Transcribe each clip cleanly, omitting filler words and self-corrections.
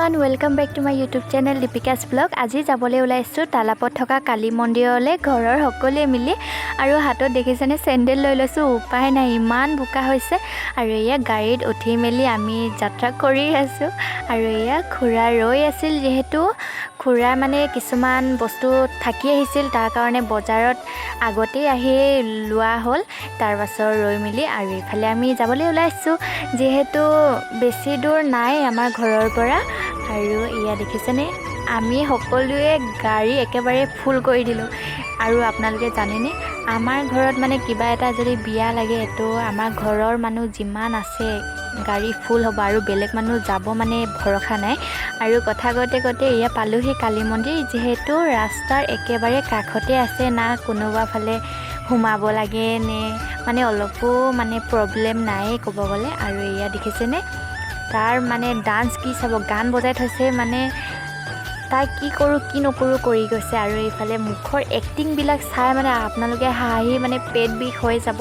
Everyone, welcome back to my YouTube channel Deepika's Vlog. আজি যাবলৈ ওলাইছোঁ তালাপত থকা কালী মন্দিৰলৈ ঘৰৰ সকলোৱে মিলি। আৰু হাতত দেখিছেনে, চেণ্ডেল লৈ লৈছোঁ। উপায় নাই, ইমান বোকা হৈছে। আৰু এয়া গাড়ীত উঠি মেলি আমি যাত্ৰা কৰি আছোঁ। আৰু এয়া খুৰা ৰৈ আছিল, যিহেতু খুৰা মানে কিছুমান বস্তু থাকি আহিছিল, তাৰ কাৰণে বজাৰত আগতেই আহি লোৱা হ'ল। তাৰপাছত ৰৈ মেলি আৰু ইফালে আমি যাবলৈ ওলাইছোঁ, যিহেতু বেছি দূৰ নাই আমাৰ ঘৰৰ পৰা। আৰু এয়া দেখিছেনে, আমি সকলোৱে গাড়ী একেবাৰে ফুল কৰি দিলোঁ। আৰু আপোনালোকে জানেনে, আমাৰ ঘৰত মানে কিবা এটা যদি বিয়া লাগে, তো আমাৰ ঘৰৰ মানুহ যিমান আছে, গাড়ী ফুল হ'ব আৰু বেলেগ মানুহ যাব মানে ভৰসা নাই। আৰু কথা কওঁতে কওঁতে এয়া পালোহি কালী মন্দিৰ। যিহেতু ৰাস্তাৰ একেবাৰে কাষতে আছে, না কোনোবা ফালে সোমাব লাগে নে মানে অলপো মানে প্ৰব্লেম নায়েই ক'ব গ'লে। আৰু এয়া দেখিছেনে, তাৰ মানে ডান্স কি চাব! গান বজাই থৈছে, মানে তাই কি কৰোঁ কি নকৰোঁ কৰি গৈছে। আৰু এইফালে মুখৰ এক্টিংবিলাক চাই মানে আপোনালোকে হাঁহি মানে পেট বিষ হৈ যাব,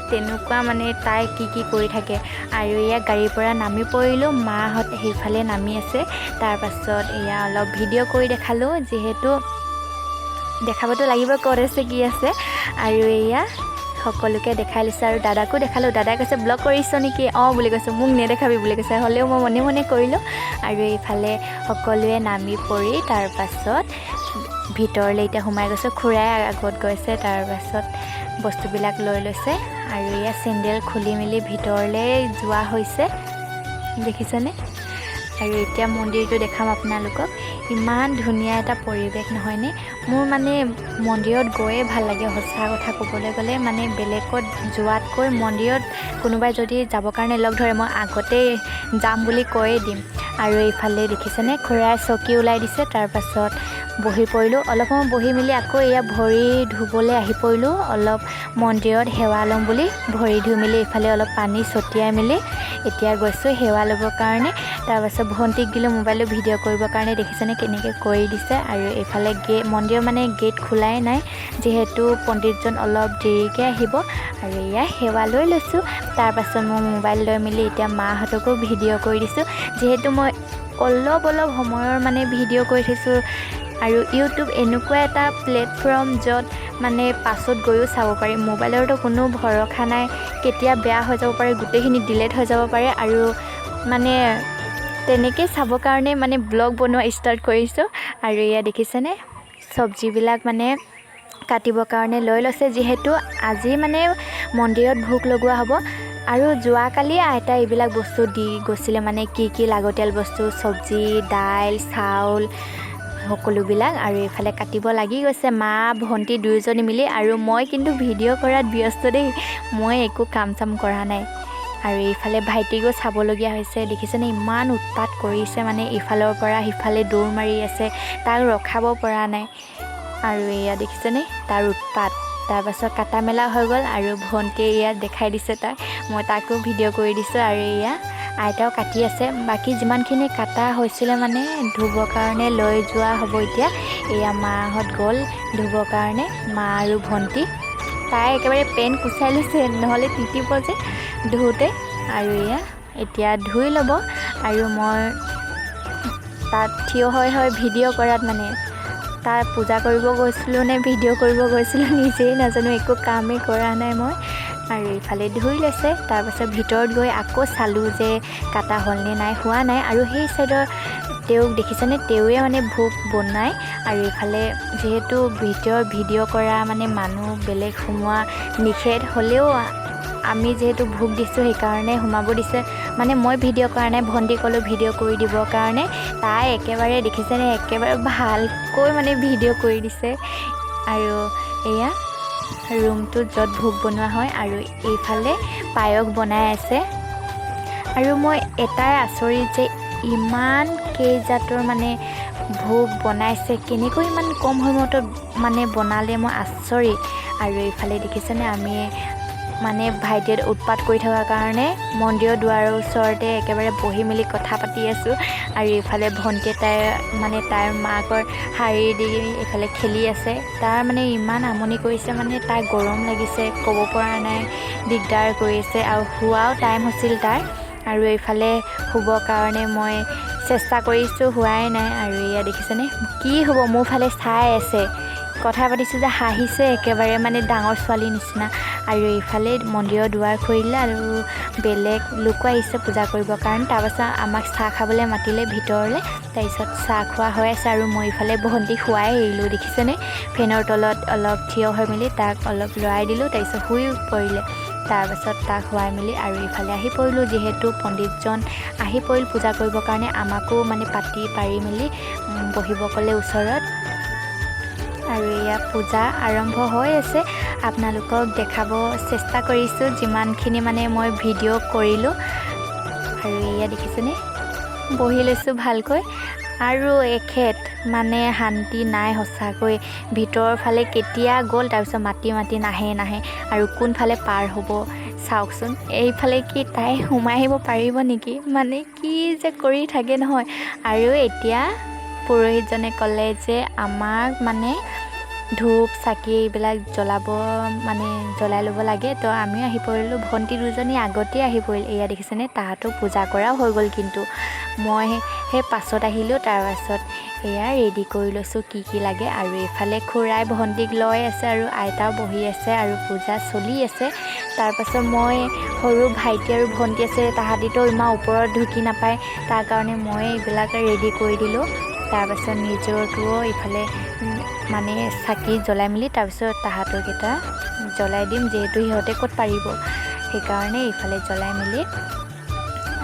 তেনেকুৱা মানে তাই কি কি কৰি থাকে। আৰু এয়া গাড়ীৰ পৰা নামি পৰিলোঁ, মাহঁত সেইফালে নামি আছে। তাৰপাছত এয়া অলপ ভিডিঅ' কৰি দেখালোঁ, যিহেতু দেখাবতো লাগিব ক'ত আছে কি আছে। আৰু এয়া সকলোকে দেখাই লৈছোঁ আৰু দাদাকো দেখালোঁ। দাদাই কৈছে, "ব্লগ কৰিছ নেকি?" "অঁ" বুলি কৈছোঁ। "মোক নেদেখাবি" বুলি কৈছে। হ'লেও মই মনে মনে কৰিলোঁ। আৰু এইফালে সকলোৱে নামি পৰি তাৰপাছত ভিতৰলৈ এতিয়া সোমাই গৈছোঁ। খুৰাই আগত গৈছে, তাৰপাছত বস্তুবিলাক লৈ লৈছে। আৰু এয়া চেণ্ডেল খুলি মেলি ভিতৰলৈ যোৱা হৈছে, দেখিছেনে? আৰু এতিয়া মন্দিৰটো দেখাম আপোনালোকক। ইমান ধুনীয়া এটা পৰিৱেশ নহয়নে? মোৰ মানে মন্দিৰত গৈয়ে ভাল লাগে। সঁচা কথা ক'বলৈ গ'লে মানে বেলেগত যোৱাতকৈ মন্দিৰত কোনোবাই যদি যাবৰ কাৰণে লগ ধৰে, মই আগতেই যাম বুলি কৈয়ে দিম। আৰু এইফালে দেখিছেনে, খুৰাই চকী ওলাই দিছে। তাৰপাছত বহি পৰিলোঁ। অলপ সময় বহি মেলি আকৌ এয়া ভৰি ধুবলৈ আহি পৰিলোঁ, অলপ মন্দিৰত সেৱা ল'ম বুলি। ভৰি ধুই মেলি এইফালে অলপ পানী ছটিয়াই মেলি এতিয়া গৈছোঁ সেৱা ল'বৰ কাৰণে। তাৰপাছত ভণ্টিক দিলোঁ মোবাইলটো ভিডিঅ' কৰিবৰ কাৰণে। দেখিছেনে কেনেকৈ কৰি দিছে? আৰু এইফালে মন্দিৰৰ মানে গেট খোলাই নাই, যিহেতু পণ্ডিতজন অলপ দেৰিকৈ আহিব। আৰু এয়া সেৱা লৈ লৈছোঁ। তাৰপাছত মই মোবাইল লৈ মেলি এতিয়া মাহঁতকো ভিডিঅ' কৰি দিছোঁ, যিহেতু মই অলপ অলপ সময়ৰ মানে ভিডিঅ' কৰি থৈছোঁ। আৰু ইউটিউব এনেকুৱা এটা প্লেটফৰ্ম, য'ত মানে পাছত গৈও চাব পাৰি। মোবাইলৰতো কোনো ভৰসা নাই, কেতিয়া বেয়া হৈ যাব পাৰে, গোটেইখিনি ডিলেট হৈ যাব পাৰে। আৰু মানে তেনেকৈ চাবৰ কাৰণে মানে ব্লগ বনোৱা ষ্টাৰ্ট কৰিছোঁ। আৰু এয়া দেখিছেনে, চব্জিবিলাক মানে কাটিবৰ কাৰণে লৈ লৈছে, যিহেতু আজি মানে মন্দিৰত ভোগ লগোৱা হ'ব। আৰু যোৱাকালি আইতাই এইবিলাক বস্তু দি গৈছিলে, মানে কি কি লাগতিয়াল বস্তু, চব্জি, দাইল, চাউল, সকলোবিলাক। আৰু এইফালে কাটিব লাগি গৈছে মা ভণ্টি দুয়োজনী মিলি। আৰু মই কিন্তু ভিডিঅ' কৰাত ব্যস্ত দেই, মই একো কাম চাম কৰা নাই। আৰু এইফালে ভাইটিকো চাবলগীয়া হৈছে। দেখিছেনে, ইমান উৎপাত কৰিছে, মানে ইফালৰ পৰা সিফালে দৌৰ মাৰি আছে, তাক ৰখাব পৰা নাই। আৰু এয়া দেখিছেনে তাৰ উৎপাত! তাৰপাছত কাটা মেলা হৈ গ'ল আৰু ভণ্টিয়ে ইয়াত দেখাই দিছে তাক, মই তাকো ভিডিঅ' কৰি দিছোঁ। আৰু এয়া আইতাও কাটি আছে। বাকী যিমানখিনি কাটা হৈছিলে মানে ধুবৰ কাৰণে লৈ যোৱা হ'ব এতিয়া। এয়া মাহঁত গ'ল ধুবৰ কাৰণে, মা আৰু ভণ্টি। তাই একেবাৰে পেণ্ট কোচাই লৈছে, নহ'লে তিতিব যে ধুওঁতে। আৰু এয়া এতিয়া ধুই ল'ব। আৰু মই তাত থিয় হৈ হৈ ভিডিঅ' কৰাত, মানে তাত পূজা কৰিব গৈছিলোঁ নে ভিডিঅ' কৰিব গৈছিলোঁ নিজেই নাজানো, একো কামেই কৰা নাই মই। আৰু ইফালে ধুই লৈছে। তাৰপাছত ভিতৰত গৈ আকৌ চালোঁ যে কাটা হ'লনে নাই, হোৱা নাই। আৰু সেই ছাইডৰ তেওঁক দেখিছেনে? তেওঁৱে মানে ভোগ বনায়। আৰু ইফালে যিহেতু ভিতৰত ভিডিঅ' কৰা মানে মানুহ বেলেগ সোমোৱা নিষেধ হ'লেও আমি যিহেতু ভোগ দিছোঁ, সেইকাৰণে সোমাব দিছে। মানে মই ভিডিঅ' কৰা নাই, ভণ্টিক ক'লোঁ ভিডিঅ' কৰি দিবৰ কাৰণে। তাই একেবাৰে দেখিছেনে, একেবাৰে ভালকৈ মানে ভিডিঅ' কৰি দিছে। আৰু এয়া ৰুমটোত য'ত ভোগ বনোৱা হয়। আৰু এইফালে পায়স বনাই আছে। আৰু মই এটাই আচৰিত যে ইমান কেইজাতৰ মানে ভোগ বনাইছে, কেনেকৈ ইমান কম সময়ত মানে বনালে, মই আচৰিত। আৰু এইফালে দেখিছেনে, আমি মানে ভাইটিয়ে উৎপাত কৰি থকাৰ কাৰণে মন্দিৰৰ দুৱাৰৰ ওচৰতে একেবাৰে বহি মেলি কথা পাতি আছোঁ। আৰু এইফালে ভণ্টিয়ে তাইৰ মানে তাইৰ মাকৰ শাৰী দি এইফালে খেলি আছে। তাৰ মানে ইমান আমনি কৰিছে, মানে তাই গৰম লাগিছে, ক'ব পৰা নাই, দিগদাৰ কৰিছে। আৰু শোৱাও টাইম হৈছিল তাৰ। আৰু এইফালে শুবৰ কাৰণে মই চেষ্টা কৰিছোঁ, হোৱাই নাই। আৰু এয়া দেখিছেনে কি হ'ব, মোৰ ফালে চাই আছে, কথা পাতিছোঁ যে হাঁহিছে একেবাৰে, মানে ডাঙৰ ছোৱালীৰ নিচিনা। আৰু এইফালে মন্দিৰৰ দুৱাৰ খুলিলে আৰু বেলেগ লোকো আহিছে পূজা কৰিবৰ কাৰণে। তাৰপাছত আমাক চাহ খাবলৈ মাতিলে ভিতৰলৈ, তাৰপিছত চাহ খোৱা হৈ আছে। আৰু মই ইফালে ভণ্টিক শুৱাই এৰিলোঁ, দেখিছেনে? ফেনৰ তলত অলপ থিয় হৈ মেলি তাক অলপ লৰাই দিলোঁ, তাৰপিছত শুই পৰিলে। তাৰপাছত তাক শুৱাই মেলি আৰু ইফালে আহি পৰিলোঁ, যিহেতু পণ্ডিতজন আহি পৰিল পূজা কৰিবৰ কাৰণে। আমাকো মানে পাতি পাৰি মেলি বহিব ক'লে ওচৰত। আৰু এয়া পূজা আৰম্ভ হৈ আছে, আপোনালোকক দেখাব চেষ্টা কৰিছোঁ যিমানখিনি মানে মই ভিডিঅ' কৰিলোঁ। আৰু এয়া দেখিছেনে, বহি লৈছোঁ ভালকৈ। আৰু এখেত মানে শান্তি নাই সঁচাকৈ, ভিতৰৰ ফালে কেতিয়া গ'ল, তাৰপিছত মাতি মাতি নাহে নাহে। আৰু কোনফালে পাৰ হ'ব চাওকচোন, এইফালে কি তাই সোমাই আহিব পাৰিব নেকি, মানে কি যে কৰি থাকে নহয়। আৰু এতিয়া পুৰোহিতজনে ক'লে যে আমাক মানে ধূপ চাকি এইবিলাক জ্বলাব, মানে জ্বলাই ল'ব লাগে। তো আমিও আহি পৰিলোঁ, ভণ্টি দুজনী আগতেই আহি পৰিল। এয়া দেখিছেনে, তাহাঁতো পূজা কৰাও হৈ গ'ল, কিন্তু মই সেই পাছত আহিলোঁ। তাৰপাছত এয়া ৰেডি কৰি লৈছোঁ কি কি লাগে। আৰু এইফালে খুৰাই ভণ্টিক লৈ আছে আৰু আইতাও বহি আছে আৰু পূজা চলি আছে। তাৰপাছত মই সৰু ভাইটি আৰু ভণ্টি আছে, তাহাঁতিতো ইমান ওপৰত ঢুকি নাপায়, তাৰ কাৰণে মই এইবিলাক ৰেডি কৰি দিলোঁ। তাৰপাছত নিজৰটোও ইফালে মানে চাকি জ্বলাই মেলি তাৰপিছত তাহাঁতৰকেইটা জ্বলাই দিম, যিহেতু সিহঁতে ক'ত পাৰিব, সেইকাৰণে ইফালে জ্বলাই মেলি।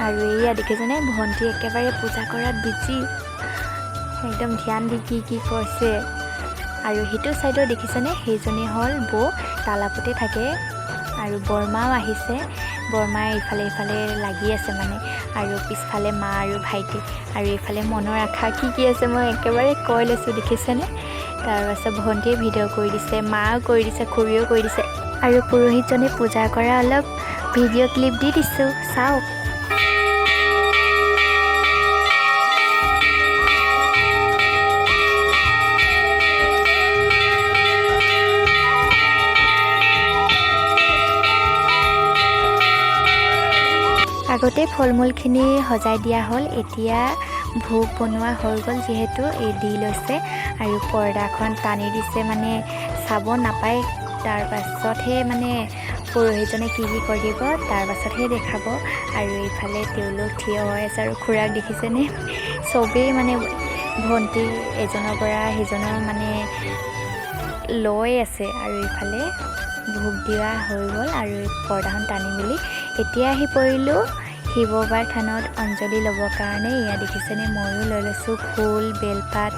আৰু এইয়া দেখিছেনে, ভণ্টি একেবাৰে পূজা কৰাত বিজি, একদম ধ্যান দি কি কি কৈছে। আৰু সিটো ছাইডত দেখিছেনে, সেইজনী হ'ল বৌ, তালাপতে থাকে। আৰু বৰমাও আহিছে, বৰমাই ইফালে ইফালে লাগি আছে মানে। আৰু পিছফালে মা আৰু ভাইটি। আৰু এইফালে মনৰ আশা কি কি আছে মই একেবাৰে কৈ লৈছোঁ, দেখিছেনে? তাৰপাছত ভণ্টিয়ে ভিডিঅ' কৰি দিছে, মাও কৰি দিছে, খুৰীয়েও কৰি দিছে। আৰু পুৰোহিতজনে পূজা কৰা অলপ ভিডিঅ' ক্লিপ দি দিছোঁ, চাওক। আগতে ফল মূলখিনি সজাই দিয়া হ'ল, এতিয়া ভোগ বনোৱা হৈ গ'ল যিহেতু এই দি লৈছে। আৰু পৰ্দাখন টানি দিছে, মানে চাব নাপায়, তাৰপাছতহে মানে পুৰোহিতজনে কি কি কৰিব তাৰপাছতহে দেখাব। আৰু এইফালে তেওঁলোক থিয় হৈ আছে। আৰু খুৰাক দেখিছেনে, চবেই মানে ভণ্টি এজনৰ পৰা সিজনৰ মানে লৈ আছে। আৰু ইফালে ভোগ দিয়া হৈ গ'ল আৰু পৰ্দাখন টানি মেলি এতিয়া আহি পৰিলোঁ শিৱ বাবাৰ থানত অঞ্জলি ল'বৰ কাৰণে। এয়া দেখিছেনে, ময়ো লৈ লৈছোঁ ফুল বেলপাত।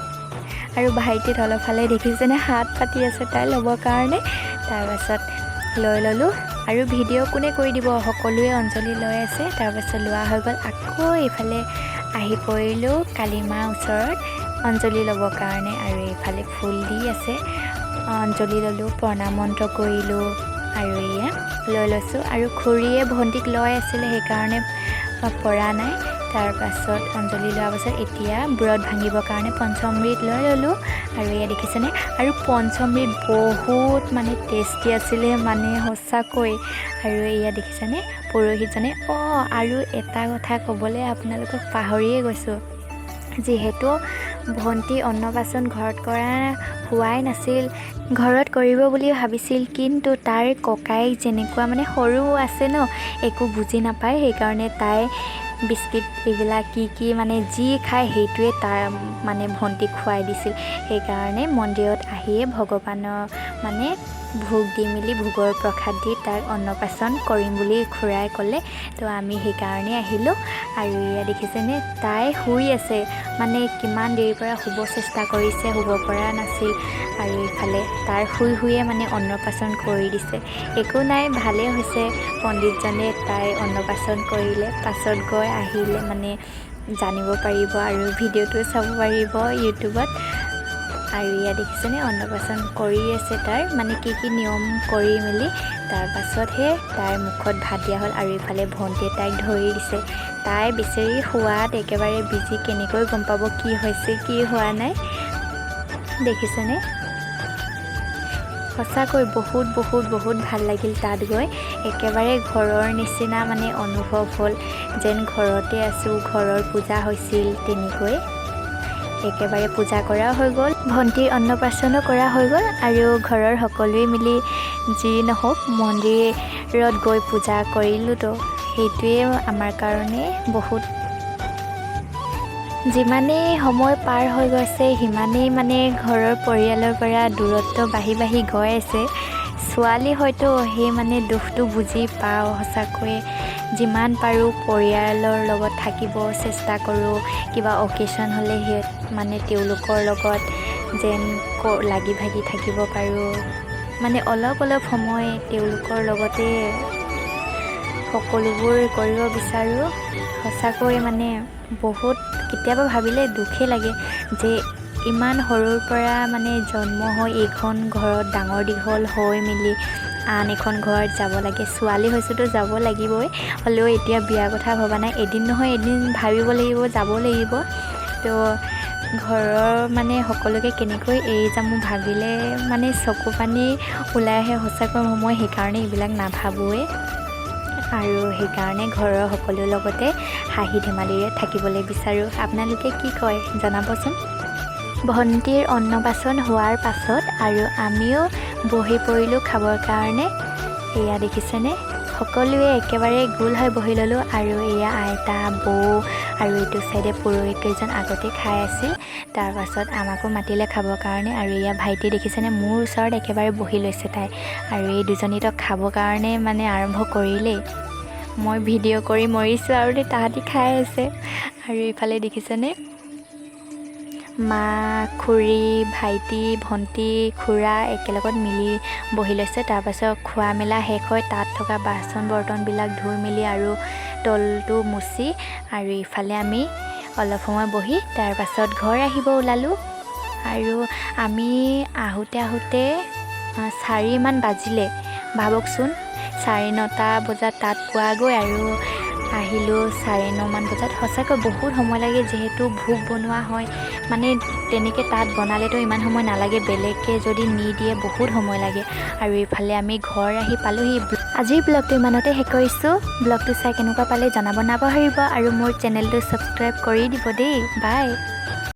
আৰু ভাইটি তলফালে দেখিছেনে হাত পাতি আছে তাই ল'বৰ কাৰণে। তাৰপাছত লৈ ল'লোঁ। আৰু ভিডিঅ' কোনে কৰি দিব, সকলোৱে অঞ্জলি লৈ আছে। তাৰপাছত লোৱা হৈ গ'ল। আকৌ এইফালে আহি পৰিলোঁ কালী মাৰ ওচৰত অঞ্জলি ল'বৰ কাৰণে। আৰু এইফালে ফুল দি আছে, অঞ্জলি ল'লোঁ, প্ৰণাম মন্ত্ৰ কৰিলোঁ। আৰু এয়া লৈ লৈছোঁ। আৰু খুৰীয়ে ভণ্টিক লৈ আছিলে, সেইকাৰণে পৰা নাই। তাৰপাছত অঞ্জলি লোৱাৰ পাছত এতিয়া ব্ৰত ভাঙিবৰ কাৰণে পঞ্চমৃত লৈ ল'লোঁ। আৰু এয়া দেখিছেনে, আৰু পঞ্চমৃত বহুত মানে টেষ্টি আছিলে, মানে সঁচাকৈ। আৰু এয়া দেখিছেনে পুৰোহিতজনে, অঁ আৰু এটা কথা ক'বলৈ আপোনালোকক পাহৰিয়ে গৈছোঁ, যিহেতু ভণ্টি অন্নপ্ৰাশন ঘৰত কৰা হোৱাই নাছিল, ঘৰত কৰিব বুলি ভাবিছিল, কিন্তু তাৰ ককায়েক যেনেকুৱা মানে সৰু আছে ন, একো বুজি নাপায়, সেইকাৰণে তাই বিস্কিট এইবিলাক কি কি মানে যি খায় সেইটোৱে তাৰ মানে ভণ্টিক খুৱাই দিছিল। সেইকাৰণে মন্দিৰত আহিয়ে ভগৱানৰ মানে ভোগ দি মেলি ভোগৰ প্ৰসাদ দি তাক অন্নপ্ৰাশন কৰিম বুলি খুৰাই ক'লে, তো আমি সেইকাৰণেই আহিলোঁ। আৰু এয়া দেখিছেনে, তাই শুই আছে, মানে কিমান দেৰিৰ পৰা শুব চেষ্টা কৰিছে, শুব পৰা নাছিল। আৰু ইফালে তাৰ শুই শুয়ে মানে অন্নপ্ৰাশন কৰি দিছে। একো নাই, ভালেই হৈছে, পণ্ডিতজনে তাই অন্নপ্ৰাশন কৰিলে, পাছত গৈ আহিলে মানে জানিব পাৰিব আৰু ভিডিঅ'টো চাব পাৰিব ইউটিউবত। আৰু এয়া দেখিছেনে, অন্নপ্ৰাশন কৰি আছে, তাৰ মানে কি কি নিয়ম কৰি মেলি তাৰপাছতহে তাইৰ মুখত ভাত দিয়া হ'ল। আৰু ইফালে ভণ্টিয়ে তাইক ধৰি দিছে, তাই বেচেৰি শোৱাত একেবাৰে বিজি, কেনেকৈ গম পাব কি হৈছে কি হোৱা নাই, দেখিছেনে? সঁচাকৈ বহুত বহুত বহুত ভাল লাগিল তাত গৈ। একেবাৰে ঘৰৰ নিচিনা মানে অনুভৱ হ'ল, যেন ঘৰতে আছোঁ, ঘৰৰ পূজা হৈছিল তেনেকৈ। একেবাৰে পূজা কৰাও হৈ গ'ল, ভণ্টিৰ অন্নপ্ৰাশনো কৰা হৈ গ'ল আৰু ঘৰৰ সকলোৱে মিলি যি নহওক মন্দিৰত গৈ পূজা কৰিলোঁতো, সেইটোৱে আমাৰ কাৰণে বহুত। যিমানেই সময় পাৰ হৈ গৈছে, সিমানেই মানে ঘৰৰ পৰিয়ালৰ পৰা দূৰত্ব বাঢ়ি বাঢ়ি গৈ আছে। ছোৱালী হয়তো সেই মানে দুখটো বুজি পাওঁ। সঁচাকৈয়ে যিমান পাৰোঁ পৰিয়ালৰ লগত থাকিব চেষ্টা কৰোঁ। কিবা অকেশ্যন হ'লে সিহঁত মানে তেওঁলোকৰ লগত যেন লাগি ভাগি থাকিব পাৰোঁ। মানে অলপ অলপ সময় তেওঁলোকৰ লগতে সকলোবোৰ কৰিব বিচাৰোঁ। সঁচাকৈ মানে বহুত কেতিয়াবা ভাবিলে দুখেই লাগে যে ইমান সৰুৰ পৰা মানে জন্ম হৈ এইখন ঘৰত ডাঙৰ দীঘল হৈ মেলি আন এখন ঘৰত যাব লাগে। ছোৱালী হৈছোঁতো যাব লাগিবই। হ'লেও এতিয়া বিয়াৰ কথা ভবা নাই। এদিন নহয় এদিন ভাবিব লাগিব, যাব লাগিব। তো ঘৰৰ মানে সকলোকে কেনেকৈ এৰি যাম মোৰ ভাবিলে মানে চকু পানী ওলাই আহে সঁচাকৈ। মই সেইকাৰণে এইবিলাক নাভাবোঁৱেই আৰু সেইকাৰণে ঘৰৰ সকলোৰ লগতে হাঁহি ধেমালিৰে থাকিবলৈ বিচাৰোঁ। আপোনালোকে কি কয় জনাবচোন। ভণ্টিৰ অন্নপ্ৰাশন হোৱাৰ পাছত আৰু আমিও বহি পৰিলোঁ খাবৰ কাৰণে। এয়া দেখিছেনে, সকলোৱে একেবাৰে গোল হৈ বহি ল'লোঁ আৰু এয়া আইতা, বৌ আৰু এইটো চাইডে পুৰোহিত কেইজন আগতে খাই আছিল। তাৰপাছত আমাকো মাতিলে খাবৰ কাৰণে। আৰু এয়া ভাইটি দেখিছেনে, মোৰ ওচৰত একেবাৰে বহি লৈছে তাই। আৰু এই দুজনীতো খাবৰ কাৰণে মানে আৰম্ভ কৰিলেই। মই ভিডিঅ' কৰি মৰিছোঁ আৰু দেই, তাহাঁতি খাই আছে। আৰু এইফালে দেখিছেনে, মা, খুৰী, ভাইটি, ভণ্টি, খুৰা একেলগত মিলি বহি লৈছে। তাৰপাছত খোৱা মেলা শেষ হৈ তাত থকা বাচন বৰ্তনবিলাক ধুই মেলি আৰু তলটো মুচি আৰু ইফালে আমি অলপ সময় বহি তাৰপাছত ঘৰ আহিব ওলালোঁ। আৰু আমি আহোঁতে আহোঁতে 4মান বাজিলে। ভাবকচোন, 9:30 বজাত তাত পোৱাগৈ আৰু আহিলোঁ 9:30মান বজাত। সঁচাকৈ বহুত সময় লাগে, যিহেতু ভোগ বনোৱা হয়। মানে তেনেকৈ তাত বনালেতো ইমান সময় নালাগে, বেলেগকৈ যদি নি দিয়ে বহুত সময় লাগে। আৰু ইফালে আমি ঘৰ আহি পালোহি। আজিৰ ব্লগটো ইমানতে শেষ কৰিছোঁ। ব্লগটো চাই কেনেকুৱা পালে জনাব নাপাহৰিব আৰু মোৰ চেনেলটো ছাবস্ক্ৰাইব কৰি দিব দেই। বাই।